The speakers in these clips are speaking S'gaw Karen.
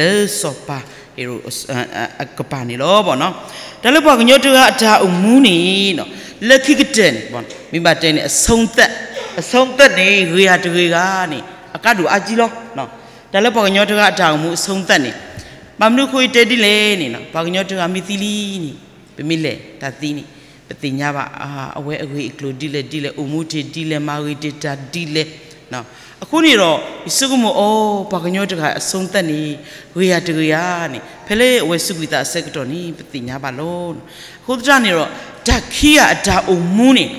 လၢစီၤပၤဟ့ရိၣ်အကပၤန့ၣ်လီၤ. တၢ်လၢပှၤကညီတဂၤအတၢ်အိၣ်မူန့ၣ် လၢခံကတၢၢ်န့ၣ် မ့ၢ်ဘၣ်တဲန့ၣ် အဆုံးသတ်, အဆုံးသတ်န့ၣ် ဂ့ၤဧါတဂ့ၤဧါန့ၣ် အကါဒိၣ်အါကံလီၤ. တၢ်လၢပှၤကညီတဂၤအတၢ်အိၣ်မူ အဆုံးသတ်န့ၣ် ဘၣ်မနုၤအဃိတဲဒ်လဲၣ်န့ၣ် ပှၤကညီတဂၤမ့ၢ်သံလံန့ၣ် ပမ့ၢ်လဲၤတၢ်သံန့ၣ် ပသ့ၣ်ညါဘၣ် အဝဲအဂ့ၢ်အကျိၤဒ်လဲၣ်ဒ်လဲၣ် အိၣ်မူတ့ၢ်ဒ်လဲၣ် မၤဂ့ၤတ့ၢ်တၢ်ဒ်လဲၣ်. အဃိန့ၣ်ဒီး ယဆိကမိၣ်အီၤ ပှၤကညီတဂၤအဆုံးသတ်န့ၣ် ဂ့ၤဧါတဂ့ၤဧါန့ၣ် ဖဲလၢအဝဲစူးကွံာ်သးအဆၢကတီၢ်န့ၣ် ပသ့ၣ်ညါဘၣ်လီၤ. အဃိသတးန့ၣ်ဒီး တၢ်ခံဂၤအတၢ်အိၣ်မူန့ၣ်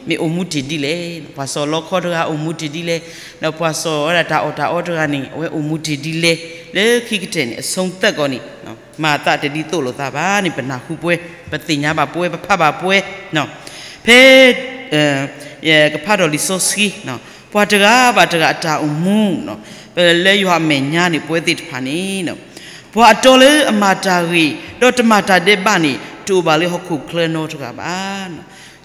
မ့ၢ်အိၣ်မူတ့ၢ်ဒ်လဲၣ်. ပှၤစီၤလီခီတဂၤအိၣ်မူတ့ၢ်ဒ်လဲၣ်, ဒီးပှၤစီၤဝဲဒၣ်တၢ်အီၣ်တၢ်အီတဂၤန့ၣ် အဝဲအိၣ်မူတ့ၢ်ဒ်လဲၣ်, လၢခံကတၢၢ်န့ၣ် အဆုံးသတ်ကီးန့ၣ် မၤအသးတဒ်သိးလိာ်သးဘၣ်န့ၣ် ပနၢ်ဟူပှဲၤ, ပသ့ၣ်ညါဘၣ်ပှဲၤ, ပဖးဘၣ်ပှဲၤ. ဖဲ ကဖးဒီးလံာ်စီဆှံ ပှၤတဂၤဘၣ်တဂၤအတၢ်အိၣ်မူ လၢယွၤအမဲာ်ညါန့ၣ်ပဝဲသ့ၣ်တဖၣ်န့ၣ် ပှၤအတီလၢအမၤတၢ်ဂ့ၤ ဒီးတမၤတၢ်ဒဲးဘးန့ၣ် တအိၣ်ဘၣ်လၢဟီၣ်ခိၣ်ချၢနီတဂၤဘၣ်.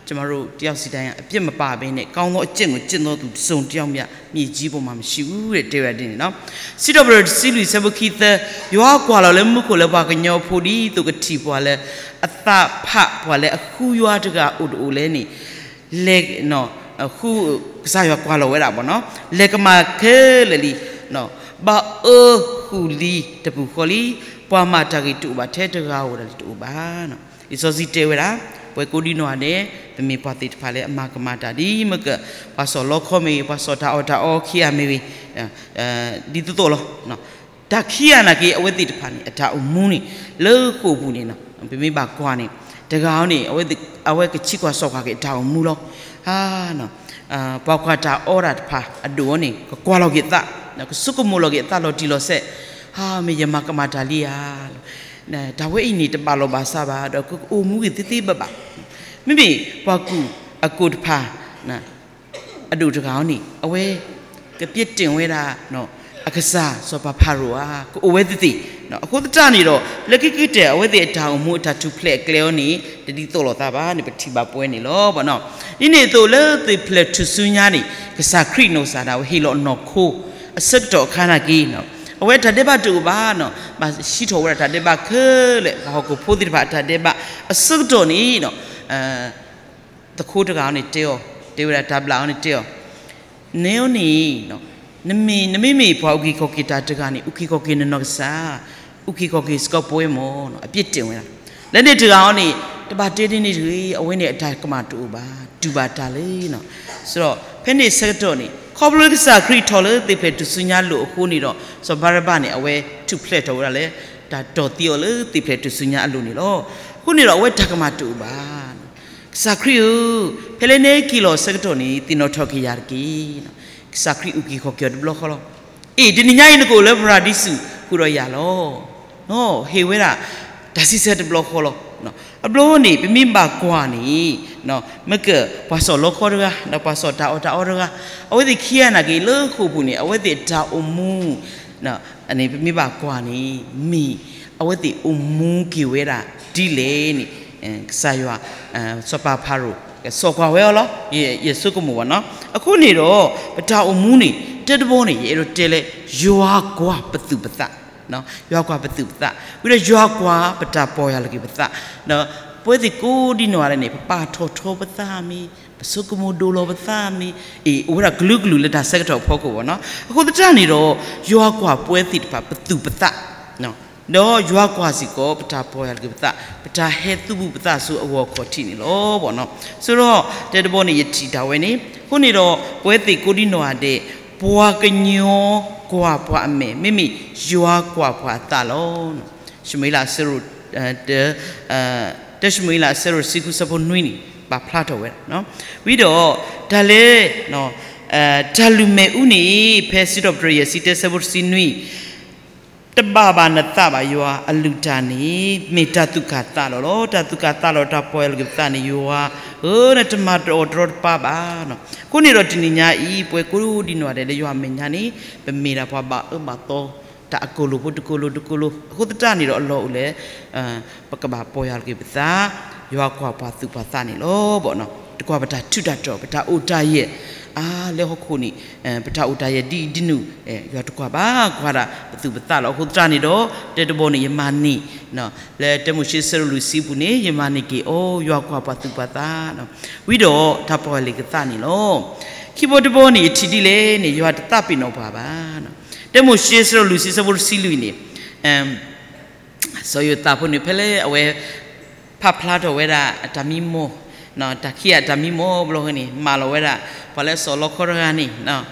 ကျွန်တော်တို့တယောက်စီတိုင်း အပြစ်မပါဘဲနဲ့ ကောင်းသောအကျင့်ကိုကျင့်သောသူတစ်စုံတစ်ယောက်မျှ မြေကြီးပေါ်မှာမရှိဘူးတဲ့ တဲဝဲဒ်န့ၣ်လီၤ. စံးထီၣ်ပတြၢၤတဆံလွံၢ်ဆၢဖိခံသၢ, ယွၤကွၢ်လီၤလၢမူခိၣ်လၢပှၤကညီဖိ ဒ်သိးကထံၣ်ပှၤလၢအသးဖး ပှၤလၢအဃုယွၤတဂၤအိၣ်တအိၣ်လဲၣ်န့ၣ် လဲၤ ဃု ကစၢ်ယွၤကွၢ်လီၤဝဲဒၣ်ဘၣ်နီၤ လဲၤကမၤခဲလၢာ်လံ ဘၣ်အၢဃုာ်လံတပူၤဃီလံ, ပှၤမၤတၢ်ဂ့ၤတအိၣ်ဘၣ်ထဲတဂၤဧိၤဒၣ်လၢတအိၣ်ဘၣ်. လံာ်စီဆှံတဲဝဲဒၣ် ပဝဲကိးဒံနီၢ်ဂၤဒဲး ပမ့ၢ်ပှၤသ့ၣ်တဖၣ်လၢအမၤကမၣ်တၢ်ဒ်မ့ၢ်က ပှၤစီၢ်လီခီမ့ၢ်ဂ့ၤ ပှၤစီၢ်တၢ်အီၣ်တၢ်အီခံဂၤမ့ၢ်ဂ့ၤ ဒ်သိးသိးလီၤ. တၢ်ခံဂၤနာ်က့ အဝဲသ့ၣ်တဖၣ်န့ၣ် အတၢ်အိၣ်မူန့ၣ် လၢဃိာ်ပူၤန့ၣ် ပမ့ၢ်ဘၣ်ကွၢ်န့ၣ် တဂၤန့ၣ် အဝဲကဆံးကွၢ်စိာ်ကွၢ်က့ၤအတၢ်အိၣ်မူလီၤ. ပှၤကွၢ်တၢ်အီတၢ်တဖၣ်အဒိၣ်အီၤန့ၣ် ကကွၢ်လီၤက့ၤသး ကဆိကမိၣ်လီၤက့ၤအသးလီၤတံၢ်လီၤဆဲး, မ့ၢ်ယမၤကမၣ်တၢ်လံဧါ. တၢ်ဝဲအံၤန့ၣ် တဘၣ်လီၢ်ဘၣ်စးဘၣ် ဒီးကအိၣ်မူဂ့ၤသ့သ့ဘၣ်ဘၣ်. မ့မ့ၢ်ပှၤကူၣ်အကိၣ်တဖၣ် အဒိၣ်တဂၤအီၤန့ၣ် အဝဲ ကပြစ်တင်ဝဲဒၣ် အကစၢ်စီၤပၤဖၤရိၤဧါ ကအိၣ်ဝဲသ့ၣ်သ့ၣ်. အဃိသတးန့ၣ်ဒီး လၢခံကတၢၢ် အဝဲသ့ၣ်အတၢ်အိၣ်မူအတၢ်ထူၣ်ဖျဲးအကျဲအီၤန့ၣ် တဒ်သိးလိာ်သးဘၣ်န့ၣ် ပထံၣ်ဘၣ်ပဝဲန့ၣ်လီၤ. ဒ်န့ၣ်အသိးလၢသ့ၣ်ဖျဲးထူၣ်စုညါန့ၣ် ကစၢ်ခရံာ်နီၢ်ကစၢ်ဒၣ်ဝဲဟ့ၣ်လီၤနီၢ်ခိ အဆၢကတီၢ်အခါနာ်က့ အဝဲတၢ်ဒဲးဘးတအိၣ်ဘၣ် ဘၣ်စံးထီၣ်ဝဲဒၣ်တၢ်ဒဲးဘးခဲလၢာ် ပှၤဟီၣ်ခိၣ်ဖိသ့ၣ်တဖၣ်အတၢ်ဒဲးဘး အဆၢကတီၢ်န့ၣ် သခိတဂၤအီၤန့ၣ်တဲအီၤ တဲဝဲဒၣ်တၢ်ဘျၣ်အီၤန့ၣ်တဲအီၤ, နဲအီၤန့ၣ် နမ့မ့ၢ်ပှၤအုၣ်က့ၤခီၣ်က့ၤတၢ်တဂၤန့ၣ် အုၣ်က့ၤခီၣ်က့ၤနနီၢ်ကစၢ်, အုၣ်က့ၤခီၣ်က့ၤစ့ၢ်ကီးပဝဲမၢ် အပြစ်တင်ဝဲဒၣ်. လၢန့ၣ်တဂၤအီၤန့ၣ် တဘၣ်တဲဒ်န့ၣ်တဂ့ၤ အဝဲန့ၣ်အတၢ်ကမၣ်တအိၣ်ဘၣ် တူၢ်ဘၣ်တၢ်လံ. ဆိုတော့ ဖဲန့ၣ်ဆၢကတီၢ်န့ၣ် ခီဖျိလၢကစၢ်ခရံာ်ထီၣ်လၢသ့ၣ်ဖျဲးထူၣ်စုညါလိာ်အဃိန့ၣ်ဒီး စီၤဘၤရဘၣ်န့ၣ် အဝဲထူၣ်ဖျဲးထီၣ်ဝဲဒၣ်လၢ တၢ်တီၢ်သံအီၤလၢသ့ၣ်ဖျဲးထူၣ်စုညါအလိၤန့ၣ်လီၤ. အဃိန့ၣ်ဒီးအဝဲတၢ်ကမၣ်တအိၣ်ဘၣ် ကစၢ်ခရံာ်ဧၢ, ဖဲလၢနဟဲက့ၤလီၤအဆၢကတီၢ်န့ၣ် သ့ၣ်နီၣ်ထီၣ်က့ၤယၤတက့ၢ်. ကစၢ်ခရံာ်အုၣ်က့ၤခီၣ်က့ၤအီၤတဘျီဃီလီၤ. အ့ၣ် တနံၤညါအံၤနကအိၣ်လၢပရၤဒံစူးဃုာ်ဒီးယၤလီၤ. ဟ့ၣ်ဝဲဒၣ် တၢ်စံးဆၢတဘျီဃီလီၤ. အဘျီန့ၣ် ပမ့ၢ်ဘၣ်ကွၢ်န့ၣ် မ့ၢ်က ပှၤစီၢ်လီခီတဂၤ ဒီးပှၤစီၢ်တၢ်အီၣ်တၢ်အီတဂၤ အဝဲသ့ၣ်ခံဂၤနာ်က့ လၢဃိာ်ပူၤန့ၣ် အဝဲသ့ၣ်အတၢ်အိၣ်မူ န့ၣ်ပမ့ၢ်ဘၣ်ကွၢ်န့ၣ် မ့ၢ်အဝဲသ့ၣ်အိၣ်မူက့ၤဝဲဒၣ်ဒ်လဲၣ်န့ၣ် ကစၢ်ယွၤ စီၤပၤဖၤရိၤ ကစိာ်ကွၢ်ဝဲအီၤလီၤ. ယဆိကမိၣ်ဘၣ်နီၤ. အဃိန့ၣ်ဒီး ပတၢ်အိၣ်မူန့ၣ် တၢတဘီန့ၣ် ယအဲၣ်ဒိးတဲလၢ ယွၤကွၢ်ပသူၣ်ပသး ယွၤကွၢ်ပသူၣ်ပသး ဝံၤဒီးယွၤကွၢ်ပတၢ်ပီၢ်ယၢ်လီၤက့ၤပသး ဒီးပဝဲသ့ၣ်ကိးဒံနီၢ်ဂၤဒဲးန့ၣ် ပပာ်ထီၣ်ထီပသးမ့ၢ် ပဆိကမိၣ်ဒိၣ်လီၤပသးမ့ၢ် အ့ၣ် အိၣ်ဝဲဒၣ်ကလုာ်ကလုာ်လၢတၢ်ဆၢကတီၢ်အဖီခိၣ်ဘၣ်နီၤ. အဃိသတးန့ၣ်ဒီး ယွၤကွၢ်ပဝဲသ့ၣ်တဖၣ်ပသူၣ်ပသး ဒီးယွၤကွၢ်စ့ၢ်ကီး ပတၢ်ပီၢ်ယၢ်လီၤက့ၤပသး ပတၢ်ဟဲသူၣ်ဘူၣ်ပသးဆူအဂီၢ်ခီၣ်ထံးန့ၣ်လီၤ. ဘၣ်နီၤ ဆိုတော့ တဲတဘီန့ၣ် ယထံၣ်တၢ်ဝဲန့ၣ် အဃိန့ၣ်ဒီး ပဝဲသ့ၣ်ကိးဒံနီၢ်ဂၤဒဲး ပှၤကညီကွၢ်ပှၤအမဲာ် မ့မ့ၢ်ယွၤကွၢ်ပှၤအသးလီၤ. ရှမူၤအ့လး အဆၢဒိၣ် တၢ တၢၡမူၤအ့လး အဆၢဒိၣ်တဆံဃု ဆၢဖိနွံန့ၣ် ပာ်ဖျါထီၣ်ဝဲဒၣ် ဝံၤဒီး တၢ်လၢ တၢ်လုၢ်မဲာ်အူန့ၣ် ဖဲစံးထီၣ်ပတြၢၤယဲၢ်ဆံတၢ ဆၢဖိတဆံနွံ တဘၣ်ဘၣ်နသးဘၣ်ယွၤအလုၢ်တၢ်န့ၣ် မ့ၢ်တၢ်သူၣ်ကၢ်သးလီၤလီၤ. တၢ်သူၣ်ကၢ်သးလီၤ တၢ်ပီၢ်ယၢ်လီၤက့ၤပသးန့ၣ် ယွၤဧၢ နတမၤတအီၣ်တရီတပါဘၣ်. အဃိန့ၣ်ဒီးတနံၤညါအံၤ ပဝဲကိးဒံနီၢ်ဂၤဒဲးလၢယွၤအမဲာ်ညါန့ၣ် ပမ့ၢ်ဒၣ်ပှၤဘၣ်အၢဘၣ်သီ တၢ်အကိၢ်လိာ်ဖိတကိၢ်လိာ်တကိၢ်လိာ် အဃိသတးန့ၣ်ဒီးအလီၢ်အိၣ်လၢ ပကဘၣ်ပီၢ်ယၢ်လီၤက့ၤပသး ယွၤကွၢ်ပှၤသူၣ်ပှၤသးန့ၣ်လီၤ. ဘၣ်နီၤ တကွၢ်ပတၢ်ထူးတၢ်တီၤ ပတၢ်အိၣ်တၢ်ယၢၤ အါလၢဟီၣ်ခိၣ်န့ၣ် ပတၢ်အိၣ်တၢ်ယဲၢ်ဒ်အံၤဒ်နုၤ ယွၤတကွၢ်ဘၣ် ကွၢ်ဒၣ်ပသူၣ်ပသးလီၤ. အဃိသတးန့ၣ်ဒီး တၢတဘီန့ၣ် ယမၤန့ၢ် လၢတၢမိၤၡ့ဆၢဒိၣ်လွံၢ်ဆံပူၤန့ၣ် ယမၤန့ၢ်က့ၤအီၤ ယွၤကွၢ်ပှၤသူၣ်ပှၤသး ဝံၤဒီးတၢ်ပီၢ်ယၢ်လံာ်ကသးန့ၣ်လီၤ. ခံဘီတဘီန့ၣ် ယထံၣ်ဒ်လဲၣ်န့ၣ် ယွၤတသးပ့ၤနီၣ်ပှၤဘၣ်. တၢမိၤၡ့ဆၢဒိၣ်လွံၢ်ဆံဆၢဖိတဆံလွံၢ်န့ၣ် စီၤယိၤသးဖိန့ၣ် ဖဲလၢအဝဲ ဖးဖျါထီၣ်ဝဲဒၣ်အတၢ်မံမီၢ်, တၢ်ခံဂၤအတၢ်မံမီၢ်ဘျီဃီန့ၣ် မၢလီၤဝဲဒၣ် ပှၤလၢအစီၣ်လီခီတဂၤန့ၣ်,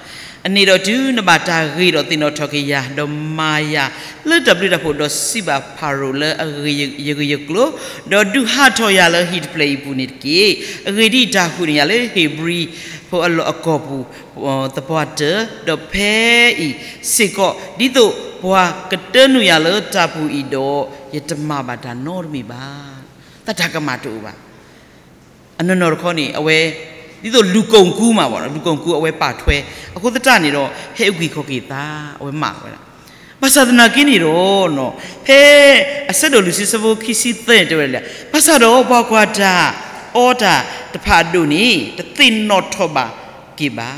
အန့ၣ်ဒီးတုၤနဘၣ်တၢ်ဂ့ၤဒီးသ့ၣ်နီၣ်ထီၣ်က့ၤယၤ, ဒီးမၤယၤလၢတၢ်ဘျုးတၢ်ဖှိၣ်, ဒီးစံးဘၣ်ဖၤရိၤလၢအဂ့ၢ်ယဂ့ၢ်ယကျိၤ, ဒီးဒုးဟးထီၣ်ယၤလၢဟံၣ်တဖျၢၣ်အံၤအပူၤန့ၣ်တက့ၢ်. အဂ့ၢ်ဒ်အံၤ, တၢ်ဃုန့ၢ်ယၤလၢဧ့ၤဘြံၤဖိအလီၢ်အကီၢ်ပူၤ သပှၢ်တၢၢ်, ဒီးဖဲအံၤစ့ၢ်ကီး ဒ်သိးပှၤကတၢနုာ်ယၤလၢတၢ်ပူၤအံၤဒီး, ယတမၤဘၣ်တၢ်နီတမံၤဘၣ်. တၢ်တၢ်ကမၣ်တအိၣ်ဘၣ်. အနီၢ်နီၢ်တခီန့ၣ် အဝဲ ဒ်သိးလူၤကိာ်ကူမးဘၣ်, လူၤကိာ်ကူအဝဲပာ်ထွဲ, အဃိသတးန့ၣ်ဒီး ဟဲအုၣ်က့ၤခီၣ်က့ၤသး အဝဲမၢလီၤဝဲဒၣ်. ဘၣ်ဆၣ်သနာ်က့န့ၣ်ဒီး ဖဲအဆၢဒိၣ်လွံၢ်ဆံဆၢဖိခံဆံသၢန့ၣ်တဲဝဲဒ်လဲၣ်, ဘၣ်ဆၣ်ဒီးပှၤကွၢ်တၢ်အီတၢ်တဖၣ်အဒိၣ်န့ၣ် တသ့ၣ်နီၣ်ထီၣ်ဘၣ်က့ၤဘၣ်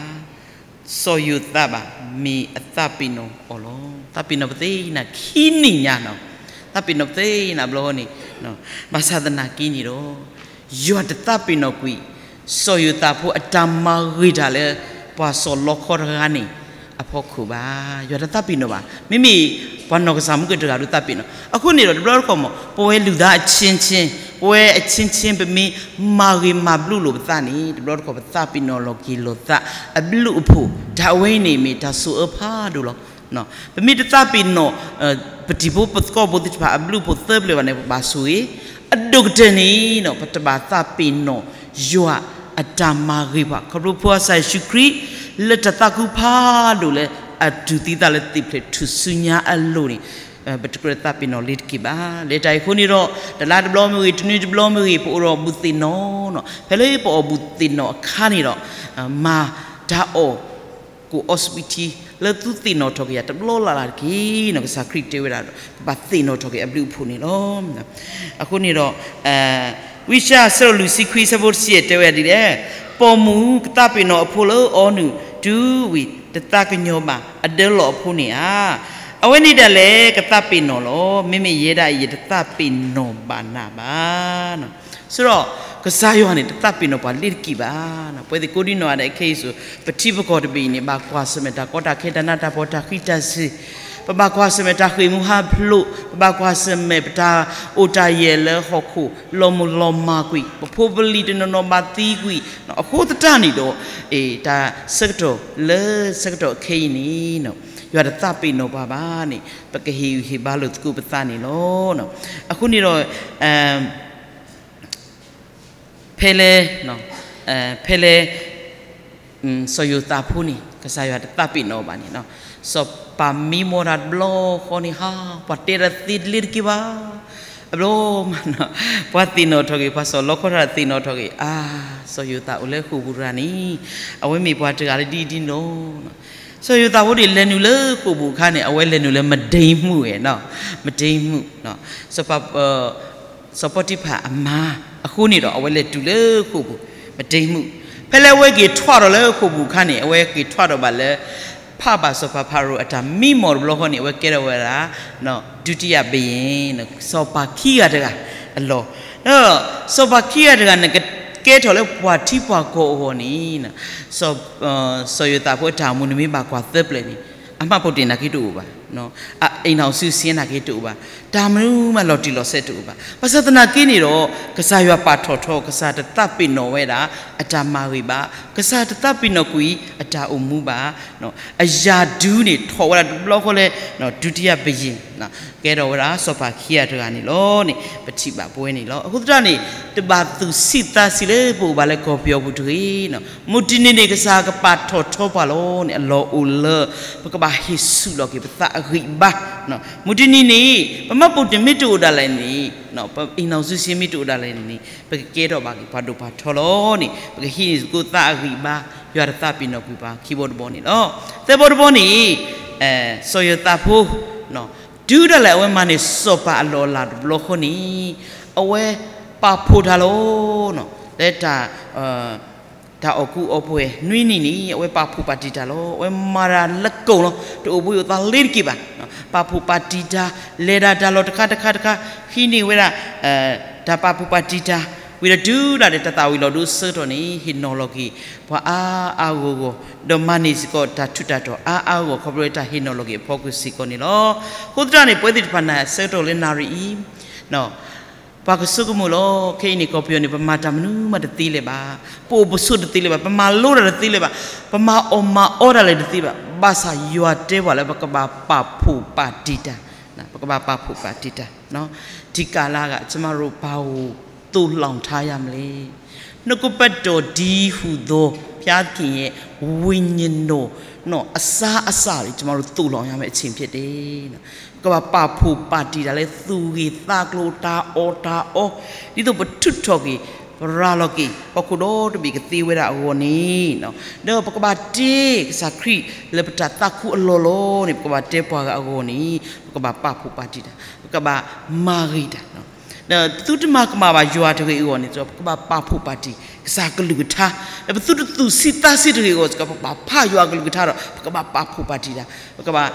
စီၤယိၤသးဘၣ်, မ့ၢ်အသးပ့ၤနီၣ်အီၤလီၤ. သးပ့ၤနီၣ်ပသ့ၣ်ညါခံနံၣ်ညါနီၤ, သးပ့ၤနီၣ်ပသ့ၣ်ညါဘျီဃီန့ၣ်, ဘၣ်ဆၣ်သနာ်က့န့ၣ်ဒီး ယွၤတသးပ့ၤနီၣ်ကွံာ် စီၤယိၤသးဖိအတၢ်မၤဂ့ၤတၢ်လၢ ပှၤစီၣ်လီခီတဂၤန့ၣ် အဖီခိၣ်ဘၣ်. ယွၤတသးပ့ၤနီၣ်ဘၣ်. မ့မ့ၢ်ပှၤနီၢ်ကစၢ်မုၢ်ကတဂၤဒုးသးပ့ၤနီၣ်. အဃိန့ၣ်ဒီးတဘျီတခီၣ်မး ပဝဲလူၤသးအချင်းချင်း, ပဝဲအချင်းချင်း ပမ့ၢ်မၤဂ့ၤမၤဘျုးလိာ်ပသးန့ၣ် တဘျီတခီၣ်ပသးပ့ၤနီၣ်လီၤက့ၤလိာ်သးအဘျုးအဖှိၣ်, တၢ်အဝဲအံၤန့ၣ်မ့ၢ်တၢ်ဆိၣ်အၢဖးဒိၣ်လီၤ. ပမ့ၢ်တသးပ့ၤနီၣ် ပတံၤဖိပသကိးဖိသ့ၣ်တဖၣ်အဘျုးအဖှိၣ်သၢပျၢၤဘၣ်န့ၣ် ပဘၣ်ဆိၣ်ဂ့ၤ, အဒိၣ်ကတၢၢ်န့ၣ် ပတဘၣ်သးပ့ၤနီၣ်ယွၤအတၢ်မၤဂ့ၤပှၤ ခီဖျိဖိအစၢ်ယ့ၣ်ၡူးခရံာ် လၢတၢ်သးခုဖးဒိၣ်လၢ အတူၢ်သံသးလၢသ့ၣ်ဖျဲၣ်ထူၣ်စုညါအလိၤန့ၣ် ပတကြၢးသးပ့ၤနီၣ်လ့ၤတက့ၢ်ဘၣ်. လၢတၢ်အံၤအဃိန့ၣ်ဒီး တလါတဘျီမ့ၢ်ဂ့ၤ, တနွံတဘျီမ့ၢ်ဂ့ၤ, ပအိၣ်ဒီးဘူးသ့ၣ်နီၣ်နီၤ, ဖဲလၢပအီၣ်ဘူးသ့ၣ်နီၣ်အခါန့ၣ်ဒီး မၤတၢ်အီၣ် ကိၣ်အီစပံးထံ လၢသုသ့ၣ်နီၣ်ထီၣ်က့ၤယၤတဘျီလၢ်လၢ်တက့ၢ်နီၤ, ကစၢ်ခရံာ်တဲဝဲဒၣ်ဒီး ပဘၣ်သ့ၣ်နီၣ်ထီၣ်က့ၤအဘျုးအဖှိၣ်န့ၣ်လီၤ. အဃိန့ၣ်ဒီး ဝံယၡါယၤဆၢဒိၣ်လွံၢ်ဆံခွံဆၢဖိတဆံယဲၢ်တဲဝဲဒ်လဲၣ်, ပိာ်မုၣ်ကသးပ့ၤနီၣ်အဖိလၢအအီနုၢ်တုၤဝံၤ တသးကညီၤဘၣ်အဒၢလီၢ်အဖိန့ၣ်ဧါ. အဝဲန့ၣ်ဒၣ်လဲာ်ကသးပ့ၤနီၣ်လီၤ. မ့မ့ၢ်ယဲဒၣ်အံၤ ယတသးပ့ၤနီၣ်ဘၣ်နၤဘၣ်. ဆိုတော့ ကစၢ်ယွၤန့ၣ် တသးပ့ၤနီၣ်ပှၤလ့ၤတက့ၢ်ဘၣ်. ပဝဲသ့ၣ်ကိးဒံနီၢ်ဂၤဒဲးခဲအံၤဆူ ပထံပကီၢ်တဘ့ၣ်အံၤန့ၣ် ဘၣ်ကွၢ်ဆၢၣ်မဲာ်တၢ်ကီတၢ်ခဲ တၢ်နးတၢ်ဖှီၣ် တၢ်ဃံးတၢ်စ့ၤ, ပဘၣ်ကွၢ်ဆၢၣ်မဲာ်တၢ်ဃ့ၢ်မူဟးဖျိး, ပဘၣ်ကွၢ်ဆၢၣ်မဲာ်ပတၢ်အိၣ်တၢ်ယဲၢ်လၢဟီၣ်ခိၣ် လီၤမုၢ်လီၤမၢ်ကွံာ်, ပဖိပလံၤတနီၤနီၤဘၣ်သံကွံာ်, အဃိသတးန့ၣ်ဒီး တၢ်ဆၢကတီၢ်လၢဆၢကတီၢ်ခဲအံၤန့ၣ် ယွၤတသးပ့ၤနီၣ်ပှၤဘၣ်န့ၣ် ပကဟ့ၣ်ဂံၢ်ဟ့ၣ်ဘါလိာ်သကိးပသးန့ၣ်လီၤ. အဃိန့ၣ်ဒီး ဖဲလၢ ဖဲလၢ စီၤယိၤသးဖိန့ၣ် ကစၢ်ယွၤတသးပ့ၤနီၣ်ဘၣ်န့ၣ် စီၤပၤမံမီၢ်တၢ်တဘျီဃီန့ၣ် ဟါ ပှၤတဲတၢ်သ့တလ့ၤတက့ၢ်ဘၣ်. အဘျီမး ပှၤသ့ၣ်နီၣ်ထီၣ်က့ၤ ပှၤစီၣ်လီခီတၢ်သ့ၣ်နီၣ်ထီၣ်က့ၤ အါ စီၤယိၤသးအိၣ်လၢဃိာ်ပူၤတဂၤန့ၣ် အဝဲမ့ၢ်ပှၤတဂၤလၢဒ်အံၤဒ်နီၢ် စီၤယိၤသးဖိန့ၣ် လဲၤနုာ်လၢဃိာ်ပူၤအခါန့ၣ် အဝဲလဲၤနုာ်လၢမဒိမုၣ်ဝဲ, မဒိမုၣ်, စီၤပၤ စီၤပီတံဖၤအမါ, အဃိန့ၣ်ဒီး အဝဲလဲၤတုၤလၢဃိာ်ပူၤ မဒိမုၣ်, ဖဲလၢအဝဲက့ၤထွဲဒီးလၢဃိာ်ပူၤအခါန့ၣ် အဝဲက့ၤထွဲဒီးဘၣ်လၢ ဖးဘၣ်စီၤပၤဖၤရိၤအတၢ်မံမီၢ်တဘျီဃီန့ၣ် အဝဲကဲထီၣ်ဝဲဒၣ် ဒုတိယဘုရင်, စီၤပၤခံဂၤတဂၤအလီၢ်, ဒီးစီၤပၤခံဂၤတဂၤန့ၣ် ကကဲထီၣ်လၢပှၤထံပှၤကီၢ်အဂီၢ်န့ၣ် စီၤယိၤသးဖိအတၢ်အိၣ်မူန့ၣ်မ့ၢ်ဘၣ်ကွၢ်သၢပျၢၤန့ၣ် အမှတ်ပုံတင်နာ်က့တအိၣ်ဘၣ်, အိမ်ထောင်စုစာရင်းနာ်က့တအိၣ်ဘၣ်, တၢ်မနုၤမးလီၤတံၢ်လီၤဆဲးတအိၣ်ဘၣ်. ဘၣ်ဆၣ်သနာ်က့န့ၣ်ဒီး ကစၢ်ယွၤပာ်ထီၣ်ထီ ကစၢ်တသးပ့ၤနီၣ်ဝဲဒၣ် အတၢ်မၤဂ့ၤဘၣ်, ကစၢ်တသးပ့ၤနီၣ်ကွံာ် အတၢ်အိၣ်မူဘၣ်, အရာထူးန့ၣ် ထီၣ်ဝဲဒၣ်တဘျီဃီလၢ ဒုတိယဘုရင် ကဲထီၣ်ဝဲဒၣ်စီၤပၤခံဂၤတဂၤန့ၣ်လီၤန့ၣ် ပထံၣ်ဘၣ်ပဝဲန့ၣ်လီၤ. အဃိသတးန့ၣ် တဘၣ်သူၣ်ဆံးသးဆံးလၢပအိၣ်ဘၣ်လၢကီၢ်ပယီၤပူၤတဂ့ၤ, မုၢ်တနံၤန့ၣ် ကစၢ်ကပာ်ထီၣ်ထီပှၤလီၤန့ၣ် အလီၢ်အိၣ်လၢ ပကဘၣ်ဟ့ၣ်ဆူၣ်လီၤက့ၤပသးအဂံၢ်အဘါ, မုၢ်တနံၤန့ၣ် ပမှတ်ပုံတင်မ့ၢ်တအိၣ်ဒၣ်လဲာ်န့ၣ် အိမ်ထောင်စုစာရင်း မ့ၢ်တအိၣ်ဒၣ်လဲာ်န့ၣ် ပကကဲထီၣ်ဘၣ်က့ၤပှၤဒိၣ်ပှၤထီလီၤန့ၣ် ပကဟံးန့ၢ်သကိးသးအဂံၢ်အဘါ, ယွၤတသးပ့ၤနီၣ်ကွံာ်ပှၤ ခံဘီတဘီန့ၣ်လီၤ. သၢဘီတဘီန့ၣ် စီၤယိၤသးဖိ တုၤဒၣ်လဲာ်အဝဲမၤန့ၢ်စီၤပၤအလီၢ်အလၤတဘျီဃီန့ၣ် အဝဲပာ်ဖှိၣ်တၢ်လီၤ လၢတၢ် တၢ်အီၣ်ကူအီၣ်ပှဲၤနွံနံၤန့ၣ် အဝဲပာ်ဖှိၣ်ပာ်တံၢ်တၢ်လီၤ. အဝဲမၤတၢ်လၢကိၣ်လီၤ. တအိၣ်ဘှံးအိၣ်သါလ့ၤတက့ၢ်ဘၣ်. ပာ်ဖှိၣ်ပာ်တံၢ်တၢ်, လဲၤတၢ်တၢ်လီၢ်တခါတခါတခါ, ဟံးန့ၢ်ဝဲဒၣ် တၢ်ပာ်ဖှိၣ်ပာ်တံၢ်တၢ်, ဝံၤဒီးတုၤဒၣ်လဲာ်တၢ်သၣ်ဝံၤလီၤဒိအဆၢကတီၢ်န့ၣ် ဟ့ၣ်နီၤလီၤက့ၤ ပှၤအါအါဂီၢ်ဂီၢ်, ဒီးမၤန့ၢ်စ့ၢ်ကီးတၢ်ထူးတၢ်တီၤအါအါဂီၢ်ဂီၢ် ခီဖျိလၢတၢ်ဟ့ၣ်နီၤလီၤက့ၤအဖီခိၣ်စ့ၢ်ကီးန့ၣ်လီၤ. အဃိသတးန့ၣ် ပဝဲသ့ၣ်တဖၣ်န့ၣ် ဆၢကတီၢ်လၢနၣ်ရံၣ်အံၤ ပှၤကဆိကမိၣ်လီၤ. ခဲအံၤန့ၣ် ကီၢ်ပယီၤန့ၣ် ပမၤတၢ်မနုၤမးတသ့လၢၤဘၣ်. ပအိၣ်ပဆိးတသ့လၢၤဘၣ်. ပမၤလိတၢ်တသ့လၢၤဘၣ်. ပမၤအီၣ်မၤအီတၢ်လၢတသ့ဘၣ်. ဘၣ်ဆၣ်ယွၤတဲပှၤလၢပကဘၣ်ပာ်ဖှိၣ်ပာ်တံၢ်တၢ်, ပကဘၣ်ပာ်ဖှိၣ်ပာ်တံၢ်တၢ်, ထံကလါဂၤ ကျမတို့ ဘာကိုသိုလှောင်ထားရမလဲ. နှုတ်ကပတ်တော်တည်းဟူသော ဘုရားသခင်ရဲ့ဝိညာဉ်တော် အစားအစာတွေ ကျွန်တော်တို့သိုလှောင်ရမယ့်အချိန်ဖြစ်တယ်. ပကဘၣ်ပာ်ဖှိၣ်ပာ်တံၢ်တၢ်လၢသူၣ်ဂ့ၢ်သးကျိၤတၢ်အီၣ်တၢ်အီ, ဒ်သိးပထုးထီၣ်က့ၤ ပရၤလီၤက့ၤ ဟီၣ်ခိၣ်ဒီတဘ့ၣ်ကသ့ဝဲဒၣ်အဂီၢ်န့ၣ်, ဒီးပကဘၣ်တ့ကစၢ်ခရံာ်လၢပတၢ်သးခုအလီၢ်လီၤန့ၣ် ပကဘၣ်တဲပှၤဂၤအဂီၢ်န့ၣ် ပကဘၣ်ပာ်ဖှိၣ်ပာ်တံၢ်တၢ်, ပကဘၣ်မၤဂ့ၤတၢ် ဒီးပသုတမၤကမၣ်ဘၣ်ယွၤတဂ့ၤအဂီၢ်န့ၣ် ပကဘၣ်ပာ်ဖှိၣ်ပာ်တံၢ် ကစၢ်ကလုၢ်ကထါ, ဒီးပသုတသူၣ်ဆံးသးဆံးတဂ့ၤအဂီၢ်စ့ၢ်ကီး ပကဘၣ်ဖးယွၤကလုၢ်ကထါဒီး ပကဘၣ်ပာ်ဖှိၣ်ပာ်တံၢ်တၢ်, ပကဘၣ်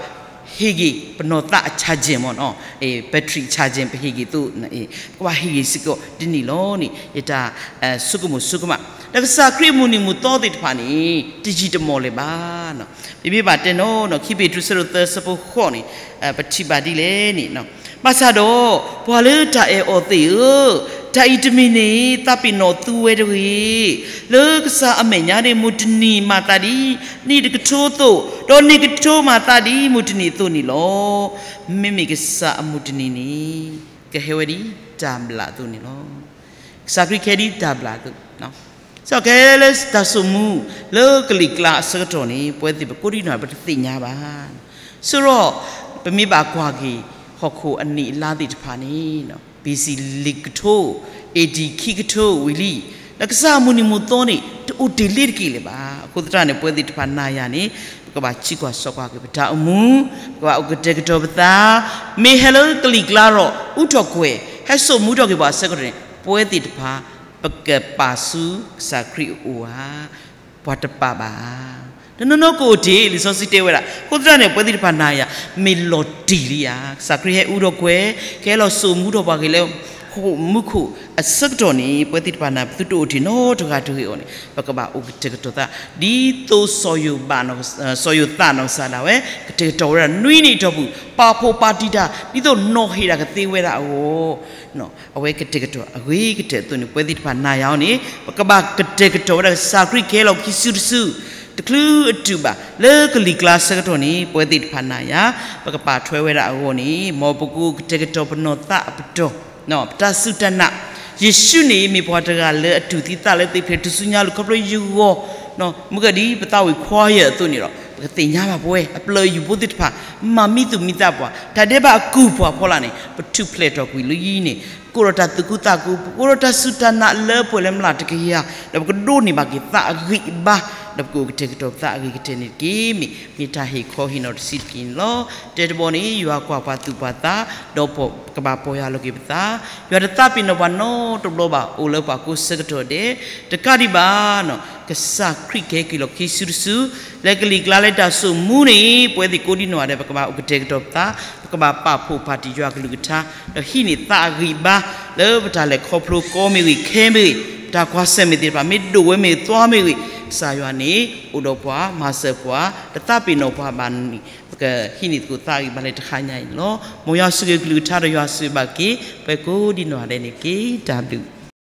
ဟ့ၣ်ဂ့ၤပနီၢ်သးအ charging မ့ၢ်နီၤ, battery charging ပဟ့ၣ်ဂ့ၤသိး, ပကဘၣ်ဟ့ၣ်ဂ့ၤစ့ၢ်ကီးဒ်န့ၣ်လီၤန့ၣ် ယတၢ်ဆိကမိၣ်ဆိကမး, ဒီးကစၢ်ခရံာ်အမုၢ်နံၤမုၢ်သီသ့ၣ်တဖၣ်န့ၣ် တယံာ်တမီၢ်လၢၤဘၣ်. ပမ့ၢ်ဘၣ်တဲနီၤ ခံပ့းတရူး ဆၢဒိၣ်သၢ ဆၢဖိဃိးန့ၣ် ပထံၣ်ဘၣ်ဒ်လဲၣ်န့ၣ်, ဘၣ်ဆၣ်ဒီး ပှၤလၢတၢ်အဲၣ်အီၤသ့ၣ်ဧၢ, တၢ်အံၤတမံၤန့ၣ် သးပ့ၤနီၣ်သူဝဲတဂ့ၤ. လၢကစၢ်အမဲာ်ညါန့ၣ် မုၢ်တနံၤမၤသးဒ်နံၣ်တကထိအသိး, ဒီးနံၣ်ကထိမၤသးဒ်မုၢ်တနံၤအသိးန့ၣ်လီၤ. မ့မ့ၢ်ကစၢ်အမုၢ်တနံၤန့ၣ် ကဟဲဝဲဒ်တၢ်ဘျၣ်အသိးန့ၣ်လီၤ. ကစၢ်ခရံာ်ကဟဲဒ်တၢ်ဘျၣ်အသိး, ကဟဲလၢတၢ်စိာ်မူ လၢကလံၤကျါအဆၢကတီၢ်န့ၣ် ပဝဲသ့ၣ်ပကိးဒံနီၢ် ပတသ့ၣ်ညါဘၣ်. ဆိဒီး ပမ့ၢ်ဘၣ်ကွၢ်က့ၤ ဟီၣ်ခိၣ်အနံၣ်အလါသ့ၣ်တဖၣ်န့ၣ် ဘီၣ်စံၣ် လွံၢ်ကထိ, အ့ၣ်ဒံၣ် ခံကထိဝံၤလံ, ဒီးကစၢ်အမုၢ်နံၤမုၢ်သီန့ၣ် တအိၣ်တ့ၢ်လ့ၤတက့ၢ်လၢၤဘၣ်. အဃိသတးန့ၣ် ပဝဲသ့ၣ်တဖၣ်နၤယၤန့ၣ် ပကဘၣ်ဆံးကွၢ်ဆှီကွၢ်က့ၤပတၢ်အိၣ်မူ, ပကဘၣ်အိၣ်ကတဲာ်ကတီၤပသး, မ့ၢ်ဟဲလၢကလံၤကျါဒီး အူထီၣ်ကွဲၤ ဟဲစိာ်မူထီၣ်က့ၤပှၤအဆၢကတီၢ်န့ၣ် ပဝဲသ့ၣ်တဖၣ် ပကပာ်ဆူကစၢ်ခရံာ်အအိၣ်ဧါ, ပှၤတပာ်ဘၣ်ဧါ. တနီၤနီၤကအိၣ်တ့ၢ် လံာ်စီဆှံတဲဝဲဒၣ်. အဃိသတးန့ၣ် ပဝဲသ့ၣ်တဖၣ်နၤယၤ မ့ၢ်လီၤတံၢ်လံဧါ. ကစၢ်ခရံာ်ဟဲအူထီၣ်ကွဲၤ, ကဟဲလီၤစိာ်မူထီၣ်ပှၤက့ၤလၢ ဟီၣ်ခိၣ်မူခိၣ်အဆၢကတီၢ်န့ၣ် ပဝဲသ့ၣ်တဖၣ်နၤ ပသုတအိၣ်တ့ၢ်နီတဂၤတဂ့ၤအဂီၢ်န့ၣ် ပကဘၣ်အိၣ်ကတဲာ်ကတီၤသး ဒ်သိးစီၤယိၤဘး, စီၤယိၤသးနီၢ်ကစၢ်ဒၣ်ဝဲ ကတဲာ်ကတီၤဝဲဒၣ်နွံနံၣ်အတီၢ်ပူၤ ပာ်ဖှိၣ်ပာ်တံၢ်တၢ် ဒ်သိးနီၣ်ဟ့ၣ်တၢ်ကသ့ဝဲဒၣ်အဂီၢ် အဝဲကတဲာ်ကတီၤအဂ့ၤကတၢၢ်အသိးန့ၣ် ပဝဲသ့ၣ်တဖၣ်နၤယၤအီၤန့ၣ် ပကဘၣ်ကတဲာ်ကတီၤဝဲဒၣ်ကစၢ်ခရံာ်ကဟဲလီၤခံစုတစု တချုးအတုၤဘၣ် လၢကလံၤကျါဆၢကတီၢ်န့ၣ် ပဝဲသ့ၣ်တဖၣ်နၤယၤ ပကပာ်ထွဲဝဲဒၣ်အဂီၢ်န့ၣ် မ်ပကအိၣ်ကတဲာ်ကတီၤပနီၢ်သးအပတီၢ်, ပတၢ်စူၢ်တၢ်နာ်, ယ့ၣ်ၡူးန့ၣ် မ့ၢ်ပှၤတဂၤလၢအတူၢ်သံသးလၢသ့ၣ်ဖျဲး ထူၣ်စုညါလၢခီဖျိယဂီၢ်, မ့ၢ်ကဒ်ပသးဝံၣ်ခွါယၢၢ်အသိးန့ၣ်ဒီး ပကသ့ၣ်ညါဘၣ်ပဝဲ အပျၢၤအယုၢ်ဖိသ့ၣ်တဖၣ် မၤမံသူၣ်မံသးပှၤ တၢ်ဒဲးဘးအကူၣ်ပှၤဖီလာ်န့ၣ် ပထူၣ်ဖျဲးထီၣ်ကွံာ်လံန့ၣ် ကိးဒီးတၢ်သူၣ်ခုသးခု ပကိးဒီးတၢ်စူၢ်တၢ်နာ်လၢပှဲၤလၢမျၢ်တကယၤ ဒီးပကဒိးန့ၢ်ဘၣ်က့ၤသးအဂံၢ်အဘါ ဒီးပကအိၣ်ကတဲာ်ကတီၤပသးအဂ့ၤကတၢၢ်န့ၣ်တက့ၢ်. မ့ၢ်မ့ၢ်တၢ်ဟ့ၣ်ခီဟ့ၣ်နီၤတဆံးတက့ၢ်န့ၣ်လီၤ. တဲတဘီန့ၣ် ယွၤကွၢ်ပှၤသူၣ်ပှၤသး ဒီးကဘၣ်ပီၢ်ယၢ်လီၤက့ၤပသး ယွၤတသးပ့ၤနီၣ်ပှၤနီတဘျီဘၣ် အိၣ်လၢပှၤကိးဆၢကတီၢ်ဒဲး တကးဒံးဘၣ် ကစၢ်ခရံာ်ကဟဲက့ၤလီၤခံစုတစု လၢကလံၤကျါလၢတၢ်စိာ်မူန့ၣ် ပဝဲသ့ၣ်ကိးဒံနီၢ်ဂၤဒဲး ပကဘၣ်အိၣ်ကတဲာ်ကတီၤပသး ပကဘၣ်ပာ်ဖှိၣ်ပာ်တံၢ်ယွၤကလုၢ်ကထါ ဒီးဟံးန့ၢ်သးအဂံၢ်အဘါ လၢပတၢ်လဲၤခီဖျိကီမ့ၢ်ဂ့ၤ ခဲမ့ၢ်ဂ့ၤ ပတၢ်ကွၢ်ဆၢၣ်မဲာ်သ့ၣ်တဖၣ် မ့ၢ်ဒိၣ်ဝဲမ့ၢ်သွါမ့ၢ်ဂ့ၤ ကစၢ်ယွၤန့ၣ် အိၣ်ဒီးပှၤ မၤစၢၤပှၤ တသးပ့ၤနီၣ်ပှၤဘၣ်န့ၣ် ပကဟံးန့ၢ်သကိးသးအဂံၢ်ဘါလၢတခါညါအံၤန့ၣ်လီၤ. မ်ယွၤဆိၣ်ဂ့ၤကလုၢ်ကထါဒီးယွၤဆိၣ်ဂ့ၤဘၣ်က့ၤ ပှၤကိးဒံနီၢ်ဂၤဒဲးန့ၣ်တက့ၢ်. တၢ်ဘျုး